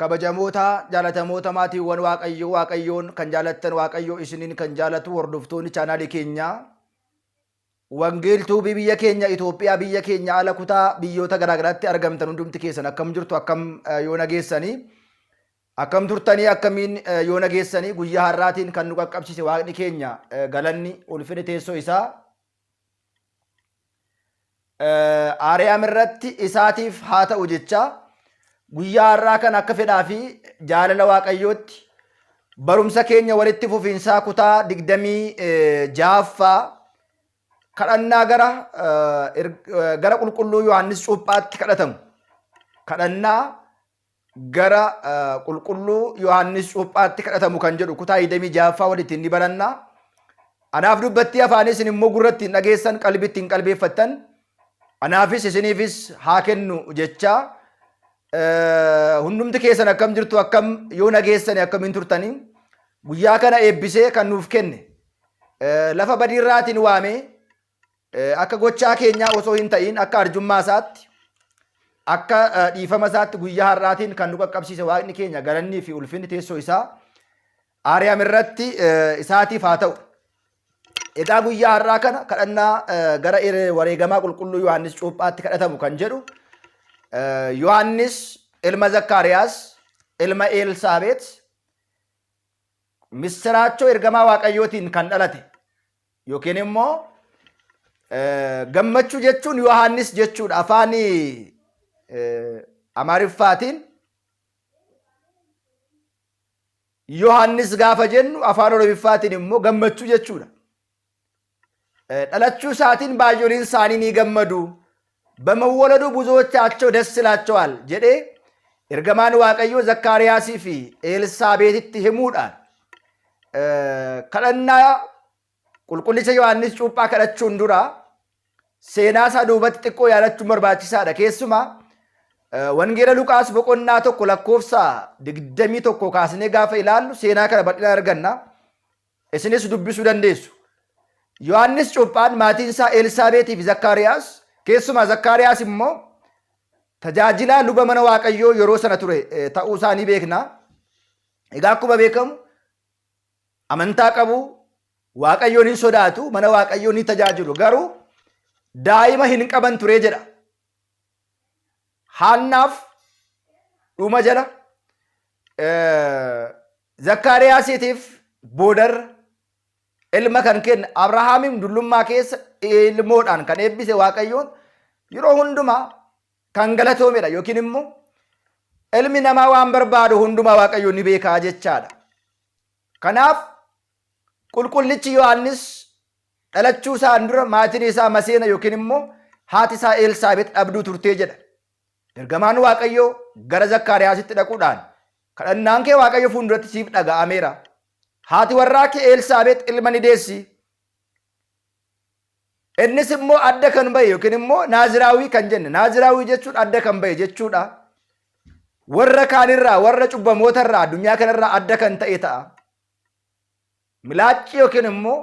Kabajamoota jaalatamoota maatiiwwan Waaqayyoo Waaqayyoon kan jaalattan Waaqayyoo isiniin kan jaalatu hordoftoonni chaanaalii keenyaa Wangeel Tuubii biyya keenya Itoophiyaa biyya keenya ala kutaa biyyoota garaagaraatti argamtan hundumti keessan akkam jirtu akkam yoo nageessanii akkam turtanii akkamiin yoo nageessanii guyyaa har'aatiin kan nu qaqqabsiise Waaqni keenya galanni ulfini teessoo isaa Aariyaam irratti isaatiif haa ta'u jecha guyyaa har'aa kan akka fedhaa fi jaalala Waaqayyootti barumsa keenya walitti fufiinsaa kutaa 26ffaa kadhannaa gara qulqulluu Yohaannis Cuuphaatti kadhatamu. Kadhannaa gara qulqulluu Yohaannis Cuuphaatti kadhatamu kan jedhu kutaa 26ffaa walitti ni baranna. Anaaf dubbattii afaanii isin immoo gurra ittiin dhageessan qalbii ittiin qalbeeffattan anaafis isiniifis haa kennu jecha hundumti keessan akkam jirtu akkam yoo nageessani akkamiin turtanii guyyaa kana eebbisee kan nuuf kenne lafa badiirraatiin waamee Akka gochaa keenyaa osoo hin ta'iin akka arjummaa isaatti akka dhiifama isaatti guyyaa har'aatiin kan nu qaqqabsiise waaqni keenya galannii fi ulfinni teessoo isaa Aariyaam irratti isaatiif haa ta'u. Egaa guyyaa har'aa kana kadhannaa gara wareegamaa qulqulluu Yohaannis Cuuphaatti kadhatamu kan jedhu Yohaannis ilma Zakkaariyaas ilma Elsaabeet missiraachoo ergamaa Waaqayyootiin kan dhalate yookiin immoo gammachuu jechuun Yohaannis jechuudha afaan Amaariffaatiin Yohaannis gaafa jennu afaan Oromiffaatiin immoo gammachuu jechuudha. Dhalachuu isaatiin baay'oliin isaanii ni gammadu. በመወለዱ ብዙዎቻቸው ደስ ይላቸዋል jedhee ergamaan Waaqayyoo Zakkaariyaasii fi Elsaabeetitti himuudhaan kadhannaa qulqullicha Yohaannis cuuphaa kadhachuun dura seenaa isaa duubatti xiqqoo yaadachuun barbaachisaadha. Keessumaa Wangeela Luqaas boqonnaa 1 lakkoofsa 21 kaasnee gaafa ilaallu seenaa kana bal'inaan arganna. Isinis dubbisuu dandeessu. Yohaannis cuuphaan maatiin isaa Elsaabeetii fi Zakkaariyaas keessumaa Zakkaariyaas immoo tajaajilaa luba mana Waaqayyoo yeroo sana ture ta'uu isaa ni beekna. Egaa akkuma beekamu amantaa qabu, Waaqayyoon hin sodaatu, mana Waaqayyoo ni tajaajilu. Garuu daa'ima hin qaban ture jedha. Haannaaf dhuma jala Zakkaariyaasiitiif boodarra ilma kan kenne Abrahaamiin dullummaa keessa ilmoodhaan kan eebbise Waaqayyoon yeroo hundumaa kan galatoomedha yookiin immoo ilmi namaa waan barbaadu hundumaa Waaqayyoon ni beekaa jechaadha. Kanaaf qulqullichi Yohaannis dhalachuu isaan dura maatiin isaa maseena yookiin immoo haati isaa Elsaabex dhabduu turtee jedha. Ergamaan Waaqayyoo gara Zakkaariyaasitti dhaquudhaan kadhannaan kee Waaqayyo fuulduratti siif dhaga'ameera. Haati warraa kee Elsaabex ilma ni deessi. Innis immoo adda kan ba'e yookiin immoo Naaziraawii kan jenne. Naaziraawii jechuun adda kan ba'e jechuudha. Warra kaanirraa, warra cubbamootarraa, addunyaa kanarraa adda kan ta'e ta'a. Milaaccii yookiin immoo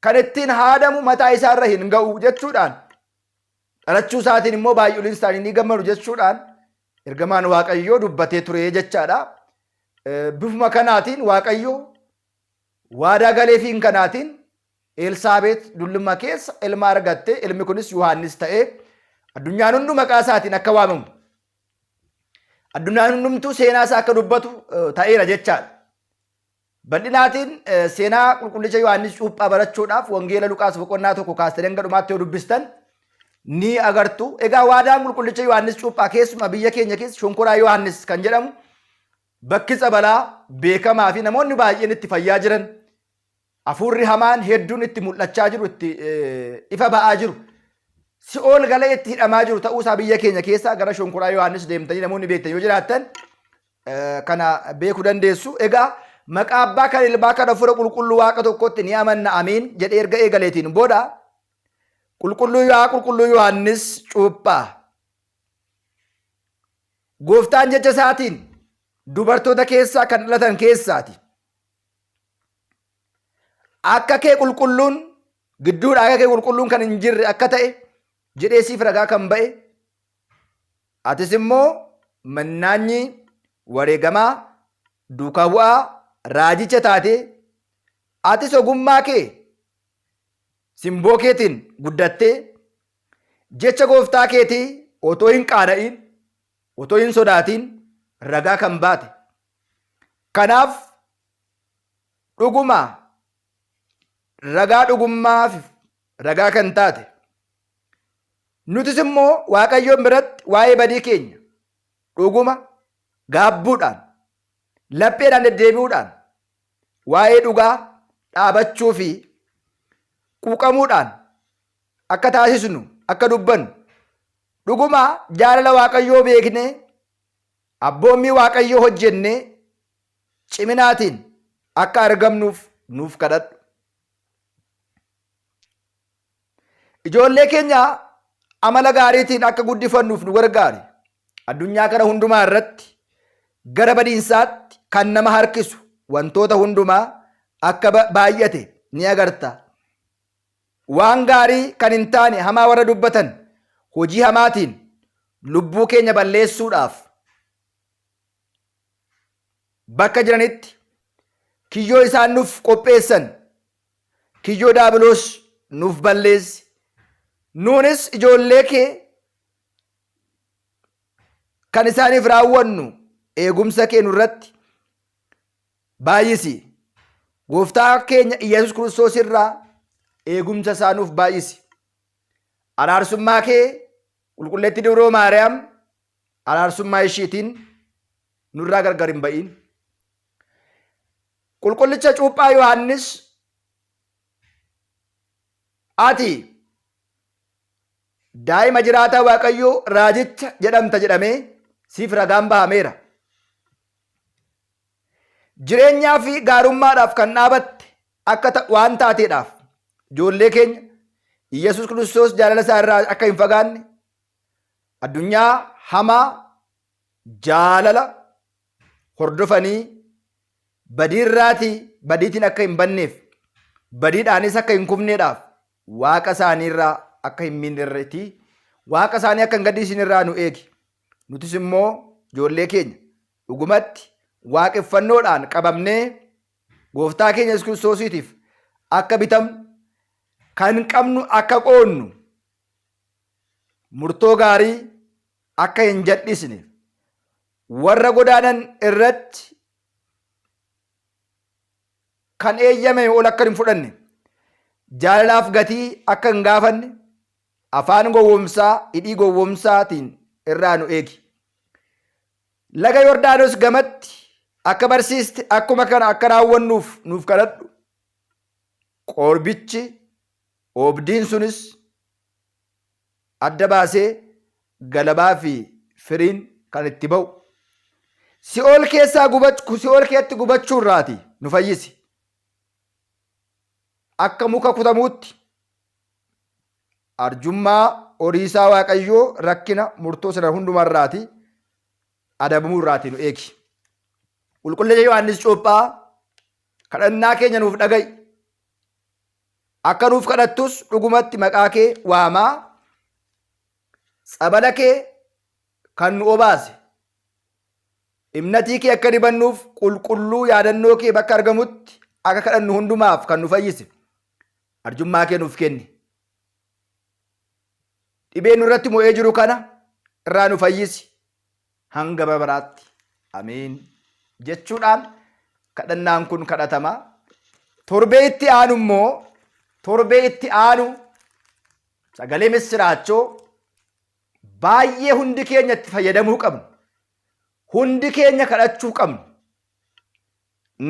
kan ittiin haadamu mataa isaarra hin ga'u jechuudhaan dhalachuu isaatiin immoo baay'uliin isaanii ni gammadu jechuudhaan ergamaan Waaqayyoo dubbatee ture jechaadha. Bifuma kanaatiin Waaqayyo waadaa galeefiin kanaatiin Elsaabeet dullummaa keessa ilma argatte ilmi kunis Yohaannis ta'ee addunyaan hundu maqaa isaatiin akka waamamu addunyaan hundumtuu seenaa isaa akka dubbatu ta'eera jechaadha. Bal'inaatiin seenaa qulqullicha Yohaannis cuuphaa barachuudhaaf wangeela Luqaas boqonnaa 1 kaastanii hanga dhumaatti yoo dubbistan ni agartu. Egaa waadaan qulqullicha Yohaannis cuuphaa keessumaa biyya keenya keessa shonkoraa Yohaannis kan jedhamu bakki tsabalaa beekamaa fi namoonni baay'een itti fayyaa jiran hafuurri hamaan hedduun itti mul'achaa jiru itti ifa ba'aa jiru si'ool galee itti hidhamaa jiru ta'uusaa biyya keenya keessaa gara shonkoraa Yohaannis deemtanii namoonni beektan yoo jiraattan kana beekuu dandeessu. Egaa maqaa abbaa kan ilmaa kan hafuura qulqulluu waaqa tokkotti ni amanna amiin jedhee erga eegaleetiin booda qulqulluu yaa qulqulluu Yohaannis cuuphaa gooftaan jecha isaatiin dubartoota keessaa kan dhalatan keessaati. Akka kee qulqulluun gidduudha akka kee qulqulluun kan hin jirre akka ta'e jedhee siif ragaa kan ba'e Atis immoo mannaanyi wareegamaa duukaa bu'aa raajicha taatee atis ogummaa kee simboo keetiin guddattee jecha gooftaa keetii otoo hin qaana'iin otoo hin sodaatiin ragaa kan baate. Kanaaf dhuguma ragaa dhugummaaf ragaa kan taate. Nutis immoo Waaqayyoon biratti waa'ee badii keenya dhuguma gaabbuudhaan lapheedhaan deddeebi'uudhaan waa'ee dhugaa dhaabachuu fi quuqamuudhaan akka taasisnu akka dubbannu dhuguma jaalala Waaqayyoo beeknee abboommii Waaqayyoo hojjennee ciminaatiin akka argamnuuf nuuf kadhadhu. Ijoollee keenya amala gaariitiin akka guddifannuuf nu gargaari. Addunyaa kana hundumaa irratti gara badiinsaatti kan nama harkisu wantoota hundumaa akka baay'ate ni agarta. Waan gaarii kan hin taane hamaa warra dubbatan hojii hamaatiin lubbuu keenya balleessuudhaaf bakka jiranitti kiyyoo isaan nuuf qopheessan kiyyoo daabiloos nuuf balleessi. Nuunis ijoollee kee kan isaaniif raawwannu eegumsa kee nurratti baay'isi. Gooftaa keenya Iyyasuus Kiristoos irraa eegumsa isaa nuuf baay'isi. Araarsummaa kee qulqulleetti Dubroo Maariyaam araarsummaa ishiitiin nurraa gargar hin ba'iin. Qulqullicha Cuuphaa Yohaannis ati daa'ima jiraataa Waaqayyoo raajicha jedhamta jedhamee siif ragaan bahameera. Jireenyaa fi gaarummaadhaaf kan dhaabatte akka waan taateedhaaf ijoollee keenya Iyyasuus Kiristoos jaalala isaa irraa akka hin fagaanne addunyaa hamaa jaalala hordofanii badiirraatii badiitiin akka hin banneef badiidhaanis akka hin kufneedhaaf waaqa isaaniirraa akka hin miinnerreetii waaqa isaanii akka hin gaddisiisnerraa nu eegi. Nutis immoo ijoollee keenya dhugumatti waaqeffannoodhaan qabamnee gooftaa keenya Yesuus Kiristoosiitiif akka bitamnu kan qabnu akka qoonnu murtoo gaarii akka hin jal'isne warra godaanan irratti kan eeyyamame ol akka hin fudhanne jaalalaaf gatii akka hin gaafanne afaan gowwomsaa hidhii gowwomsaatiin irraa nu eegi. Laga Yordaanos gamatti akka barsiiste akkuma kana akka raawwannuuf nuuf kadhadhu. Qorbichi oobdiin sunis adda baasee galabaa fi firiin kan itti ba'u. Si'ool keessaa gubachuu si'ool keessatti gubachuu irraati nu fayyisi. Akka muka kutamuutti arjummaa horiisaa Waaqayyoo rakkina murtoo sana hundumarraati adabamuu irraati nu eegi. Qulqulleessa Yohaannis Cuuphaa kadhannaa keenya nuuf dhaga'i. Akka nuuf kadhattus dhugumatti maqaa kee waamaa tsabala kee kan nu obaase imnatii kee akka dibannuuf qulqulluu yaadannoo kee bakka argamutti akka kadhannu hundumaaf kan nu fayyise arjummaa kee nuuf kenni. Dhibee nurratti mo'ee jiru kana irraa nu fayyisi hanga bara baraatti. Amiin. Jechuudhaan kadhannaan kun kadhatama. Torbee itti aanu immoo torbee itti aanu sagalee missiraachoo baay'ee hundi keenya itti fayyadamuu qabnu. Hundi keenya kadhachuu qabnu.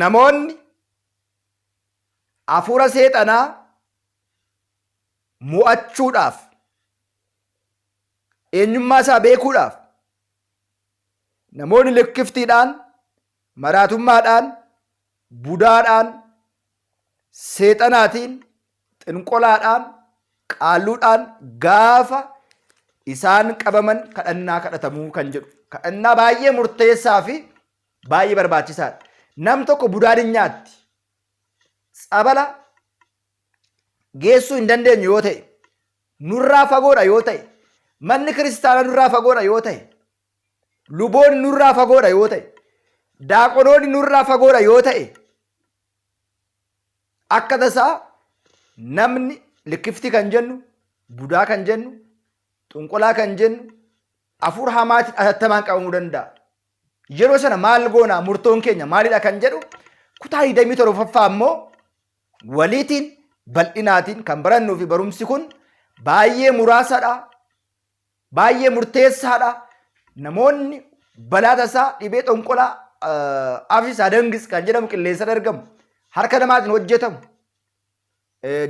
Namoonni hafuura seexanaa mo'achuudhaaf eenyummaa isaa beekuudhaaf namoonni likkiftiidhaan maraatummaadhaan budaadhaan seexanaatiin xinqolaadhaan qaalluudhaan gaafa isaan qabaman kadhannaa kadhatamuu kan jedhu kadhannaa baay'ee murteessaa fi baay'ee barbaachisaadha. Nam tokko budaan hin nyaatti. Tsabala geessuu hin dandeenyu yoo ta'e, nurraa fagoodha yoo ta'e, manni kiristaanaa nurraa fagoodha yoo ta'e, Luboonni nurraa fagoodha yoo ta'e, daaqonoonni nurraa fagoodha yoo ta'e, akka tasaa namni likkiftii kan jennu, budaa kan jennu, xunqolaa kan jennu, hafuura hamaatiin atattamaan qabamuu danda'a. Yeroo sana maal goona, murtoon keenya maalidha kan jedhu kutaa 27ffaa immoo waliitiin bal'inaatiin kan barannuu fi barumsi kun baay'ee muraasadha. Baay'ee murteessaadha. Namoonni balaa tasaa dhibee xonqolaa afis adangis kan jedhamu qilleensarra argamu harka namaatiin hojjetamu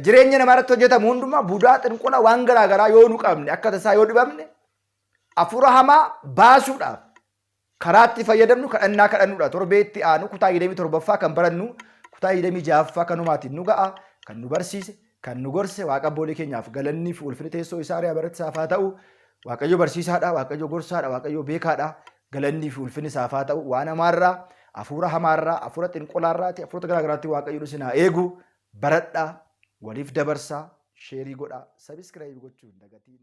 jireenya namaa irratti hojjetamu hundumaa budaa xinqola waan garaa garaa yoo nu qabne akka tasaa yoo dhibamne hafuura hamaa baasuudhaaf karaa itti fayyadamnu kadhannaa kadhannudha. Torbee itti aanu kutaa 27ffaa kan barannu kutaa 26ffaa kanumaatiin nu ga'a kan nu barsiise kan nu gorse Waaqa abboolee keenyaaf galannii fi ulfinni teessoo isaa ari'aa baratti isaaf haa ta'u. Waaqayyo barsiisaadha, Waaqayyo gorsaadha, Waaqayyo beekaadha. Galannii fi ulfinni isaaf haa ta'u. Waan hamaarraa, hafuura hamaarraa, hafuura xinqolaarraati, hafuurota garaa garaatti Waaqayyo isin haa eegu. Baradhaa, waliif dabarsaa, sheerii godhaa, sabiskiraayib gochuu hin dagatiin.